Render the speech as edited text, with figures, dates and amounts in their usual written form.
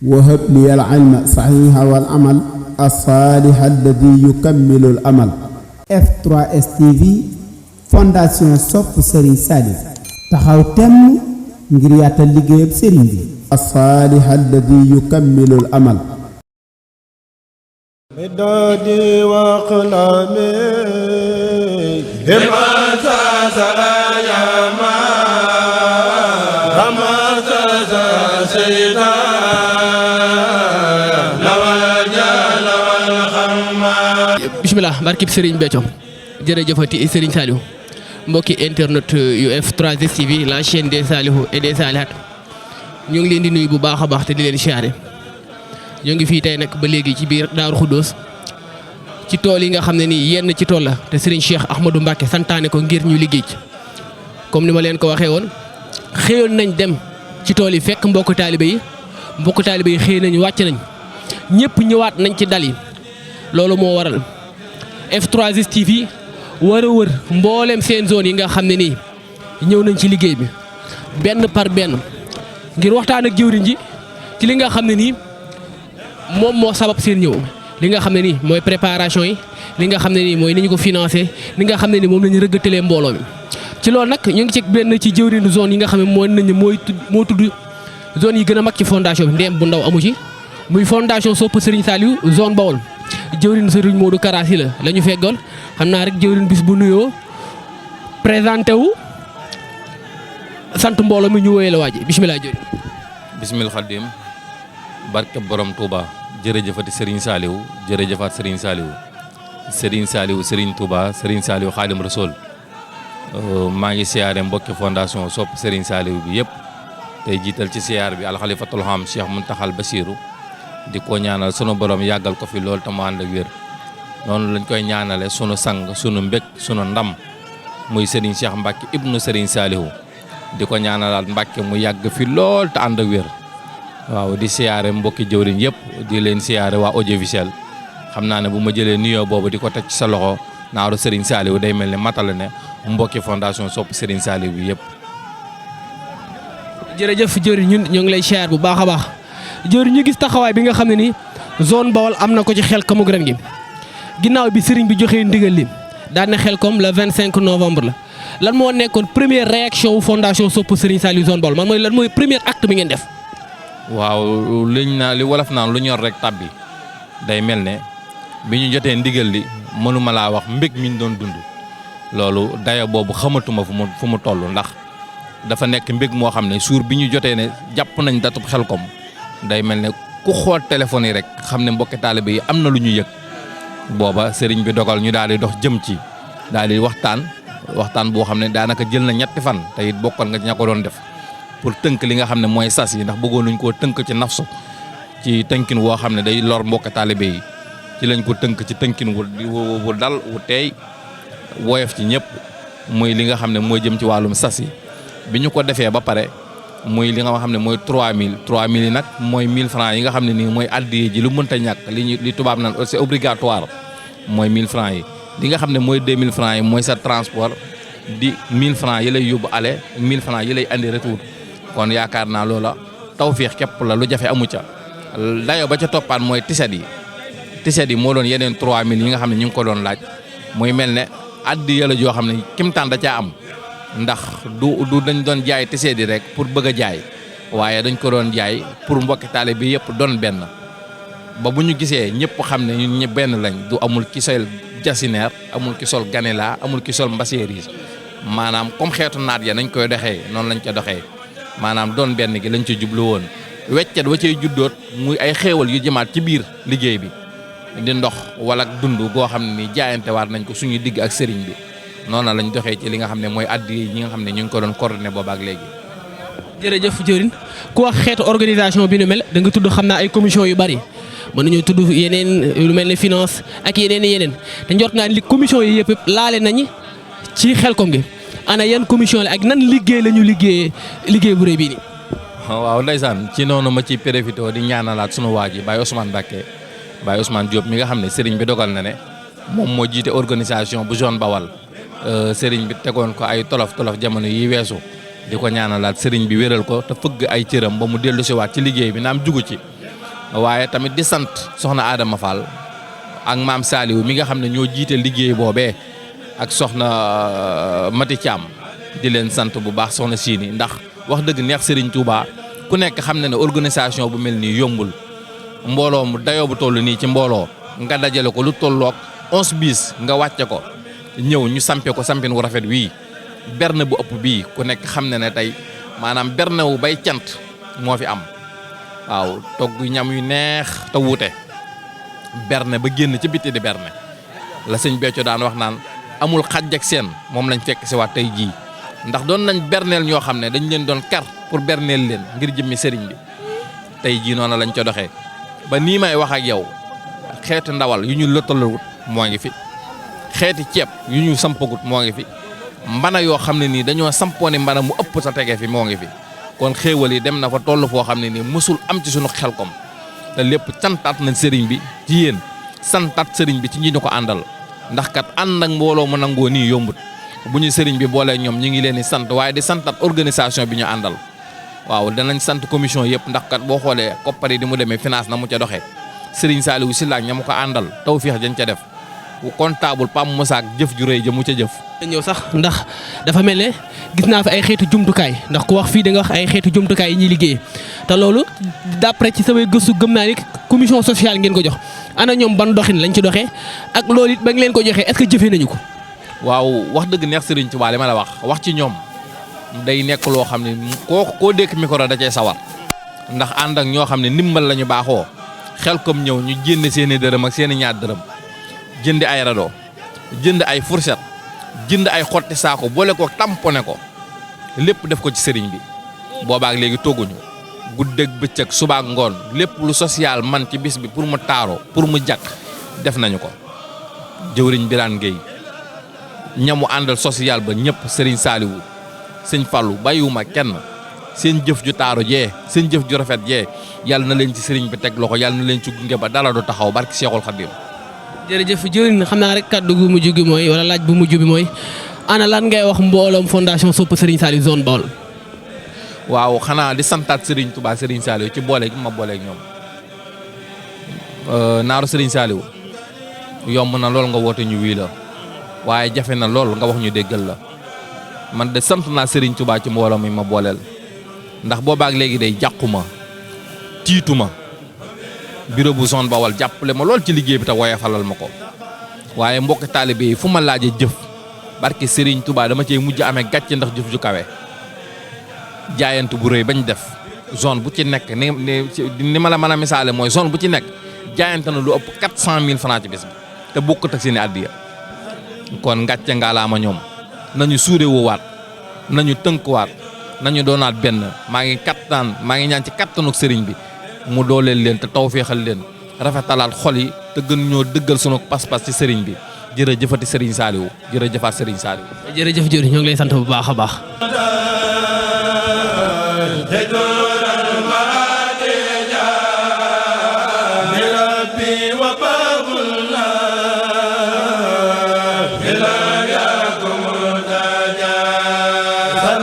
وهب لي العلم صحيح والعمل الصالح الذي يكمل الأمل. F3S TV Fondation Sopp Serigne Saliou taxaw temm ngir yaatal liggéeyab Serigne bi. الصالح الذي يكمل الأمل. مدادي وأقلامي بما يا ما بما سيدا bismillah barkib Serigne Béthio jërëjëfati Serigne Saliou mbokki internet yu F3S TV la chaîne des Saliou et des Salihat ñu ngi leen di nuyu bu baax a baax te di leen siyaare ñoo ngi fii tey nag ba léegi ci biir Daaru Xuddoos ci tool yi nga xam ne nii yenn ci tool la te Serigne Cheikh Ahmadou Mbacké santaane ko ngir ñu liggéey ci comme ni ma leen ko waxee woon xëyoon nañ dem ci tool yi fekk mbokk taalibe yi xëy nañ wàcc nañ ñëpp ñëwaat nañ ci dal yi loolu moo waral F3S TV war a wër mboolem seen zone yi nga xam ne nii ñëw nañ ci liggéey bi benn par benn ngir waxtaan ak jëwriñ ji ci li nga xam ne nii moom moo sabab seen ñëw li nga xam ne nii mooy préparation yi li nga xam ne nii mooy ni ñu ko financé li nga xam ne nii moom la ñu rëggatalee mbooloo mi ci loolu nag ñu ngi ci benn ci jëwriñu zone yi nga xam ne moo tudd zone yi gën a mag ci fondation bi ndeem bu ndaw amu ci muy fondation Sopp Serigne Saliou zone Bawol jëwriñ Serigne Modou Karasi la ñu feggoon xam naa rek jëwriñ bis bu nuyoo présenté wu sant mbooloo mi ñu woyee la waaji bismillah jëwriñ. bismil xaddim barke borom Touba jërëjëfati Serigne Saliou jërëjëfaat Serigne Saliou Serigne Touba Serigne Saliou Xaadim Rasool maa ngi siyaare mbokki fondation Sopp Serigne Saliou bi yëpp tey jiital ci siyaar bi alxalifatul xam Cheikh Muntaxal Basiru di ko ñaanal sunu borom yàggal ko fi lool te mu ànd ak wér noonu lañ koy ñaanale sunu sang sunu mbég sunu ndam muy Serigne Cheikh Mbacké ibnu Serigne Saliou di ko ñaanalaat Mbacké mu yàgg fi lool te ànd ak wér waaw di siyaare mbokki jëwriñ yëpp di leen siyaare waa audiovisuel xam naa ne bu ma jëlee nuyoo boobu di ko teg ci sa loxo naaru Serigne Saliou day mel ne matale ne mbokki fondation Sopp Serigne Saliou bi yëpp. jërëjëf jëwriñ ñun ñoo ngi lay siyaar bu baax a baax jëwriñ ñu gis taxawaay bi nga xam ne ni zone Bawol am na ko ci Xelcom ren gi ginnaaw bi Serigne bi joxee ndigal li daan na Xelcom le 25 novembre la lan moo nekkoon première réaction wu fondation Sopp Serigne Saliou zone Bawol lan mooy premier acte bi ngeen def. waaw li wolof naan lu ñor rek tabbi day mel ne bi ñu jotee ndigal li mënuma laa wax mbég mi ñu doon dund loolu dayo boobu xamatuma fu mu toll ndax dafa nekk mbég moo xam ne suur bi ñu jotee ne jàpp nañ datub Xelcom day mel ne ku xool téléphone yi rek xam ne mbokki taalibe yi am na lu ñu yëg booba sëriñ bi dogal ñu daal di dox jëm ci daal di waxtaan boo xam ne daanaka jël na ñetti fan te it bokkoon nga ña ko doon def pour tënk li nga xam ne mooy sas yi ndax bëggoon nañ koo tënk ci nafsu ci tënkin woo xam ne day lor mbokki taalibe yi ci lañ ko tënk ci tënkin wu dal wu teey woyof ci ñëpp muy li nga xam ne mooy jëm ci wàllum sas yi bi ñu ko defee ba pare muy li nga xam ne mooy 3000 yi nag mooy 1000 francs yi nga xam ne nii mooy addiye ji lu mënta ñàkk li tubaab naan c'est obligatoire mooy 1000 francs yi li nga xam ne mooy 2000 francs yi mooy sa transport di 1000 francs yi lay yóbbu aller 1000 francs yi lay andi retour kon yaakaar naa loola tawféex képp la lu jafe amu ca dayo ba ca toppaan mooy tiset yi moo doon yeneen 3000 yi nga xam ne ñu ngi ko doon laaj muy mel ne addiye la joo xam ne kimtaan da caa am ndax du dañ doon jaay tiset yi rek pour bëgg a jaay waaye dañ ko doon jaay pour mbokki taalibe bi yëpp doon benn ba bu ñu gisee ñëpp xam ne ñun ñëpp benn lañ du amul ki sol jasineer amul ki sol ganela amul ki sol mbaseeris maanaam comme xeetu naat ya nañ koy doxee noonu lañ ca doxee maanaam doon benn gi lañ ca jublu woon weccet wa cay juddoot muy ay xéewal yu jëmaat ci biir liggéey bi di ndox wala dund goo xam ne ni jaayante waat nañ ko suñu digg ak sëriñ bi noonu lañ doxee ci li nga xam ne mooy addi ñi nga xam ne ñu ngi ko doon coordonné boobaak léegi. jërëjëf jëwriñ ku wax xeetu organisation bi nu mel da nga tudd xam naa ay commission yu bari mën nañoo tudd yeneen lu mel ne finance ak yeneen te njort naa li commission yi yëpp laale nañu ci Xelcom gi ana yan commission la ak nan liggéey la ñu liggéey bu rëy bii nii. waaw ndeysaan ci noonu ma ci profité di ñaanalaat sunu waa ji Baye Ousmane Mbacké Baye Ousmane Diop mi nga xam ne sëriñ bi dogal na ne moom moo jiite organisation bu zone Bawal sëriñ bi tegoon ko ay tolof jamono yi weesu di ko ñaanalaat sëriñ bi wéral ko te fëgg ay cëram ba mu dellu si waat ci liggéey bi naam jugu ci waaye tamit di sant soxna Adama Fall ak maam Saliou mi nga xam ne ñoo jiite liggéey boobee ak soxna Mati Thiam di leen sant bu baax soxna Sini ndax wax dëgg neex Serigne Touba ku nekk xam na ne organisation bu mel nii yombul mbooloo mu dayoo bu toll nii ci mbooloo nga dajale ko lu tolloog 11 bis nga wàcce ko ñëw ñu sampe ko sampin wu rafet wii berne bu ëpp bii ku nekk xam na ne tey maanaam berne wu bay cant moo fi am waaw togg ñam yu neex te wuute berne ba génn ci bitti di berne la sëñ Béthio daan wax naan amul xàjj ak seen moom lañ fekk si waat tey jii ndax doon nañ berneel ñoo xam ne dañ leen doon kar pour berneel leen ngir jëmmi sëriñ bi tey jii noonu lañ ca doxee ba nii may wax ak yow xeeti ndawal yu ñu lëttalawut moo ngi fi xeeti ceeb yu ñu sampagut moo ngi fi mbana yoo xam ne nii dañoo sampoone mbana mu ëpp sa tege fi moo ngi fi kon xéewal yi dem na fa toll foo xam ne nii mësul am ci suñu Xelcom te lépp santaat nañ sëriñ bi ci yéen santaat sëriñ bi ci ñi ñu ko àndal ndax kat ànd ak mbooloo mu nangoo nii yombut bu ñu sëriñ bi boolee ñoom ñu ngi leen di sant waaye di santaat organisation bi ñu àndal waaw danañ sant commission yëpp ndax kat boo xoolee koppar yi di mu demee finance na mu ca doxee sëriñ Saliou Sylla ña mu ko àndal tawfeex dañ ca def comptable Pam Moussa ak jëf ju rëy ja mu ca jëf. ñëw sax ndax dafa mel ne gis naa fi ay xeetu jumtukaay ndax ku wax fii da nga wax ay xeetu jumtukaay yi ñuy liggéey te loolu d'après ci samay gëstu gëm naa ni commission sociale ngeen ko jox ana ñoom ban doxin lañ ci doxee ak loolu it ba nga leen ko joxee est-ce que jëfee nañu ko. waaw wax dëgg neex Serigne Touba li ma la wax ci ñoom day nekk loo xam ne koo dékk micro da cay sawar ndax ànd ak ñoo xam ne ndimbal la ñu baaxoo Xelcom ñëw ñu génne seeni dërëm ak seeni ñaar dërëm jënd ay rado jënd ay fourchette jënd ay xotti saako boole ko tamponné ko lépp def ko ci sëriñ bi boobaak léegi togguñu guddeeg bëccëg subaak ngoon lépp lu social man ci bis bi pour mu taaroo pour mu jàkk def nañu ko jëwriñ Birane Gueye ñamu àndal social ba ñëpp sëriñ Saliou sëñ Fallou bàyyiwuma kenn seen jëf ju taaru jee seen jëf ju rafet jee yàlla na leen ci sëriñ bi teg loxo yàlla na leen ci gunge ba dara du taxaw barki Seexul Xadim. jërëjëf jëriñ xam naa rek kàddu gu mujj gi mooy wala laaj bu mujj bi mooy ana lan ngay wax mbooloom fondation Sopp Serigne Saliou zone Baol. waaw xanaa di santaat Serigne Touba Serigne Saliou ci boole gi ma booleeg ñoom naaru Serigne Saliou yomb na lool nga woote ñu wii la waaye jafe na lool nga wax ñu déggal la man de sant naa Serigne Touba ci mbooloo mi ma booleel ndax boobaak léegi day jàquma tiituma bureau bu zone Baol jàppale ma lool ci liggéey bi te woyofalal ma ko waaye mbokk taalibe yi fu ma laajee jëf barke Serigne Touba dama cey mujj amee gàcce ndax jëf ju kawe jaayant bu rëy bañ def zone bu ci nekk ni ma la mën a misaale mooy zone bu ci nekk jaayante na lu ëpp 400 000 francs ci bis bi te bokkut ak seeni addiya kon ngàcce ngaalaama ñoom nañu suude woowaat nañu tënkuwaat nañu doonaat benn maa ngi ñaan ci kattanuk sëriñ bi mu dooleel leen te tawféexal leen rafetalaat xol yi te gën ñoo dëggal sunu pas-pas ci sëriñ bi jërëjëfati sëriñ Saliou jërëjëfaat sëriñ Saliou. jërëjëf jërëjëf ñoo ngi lay sant bu baax a baax.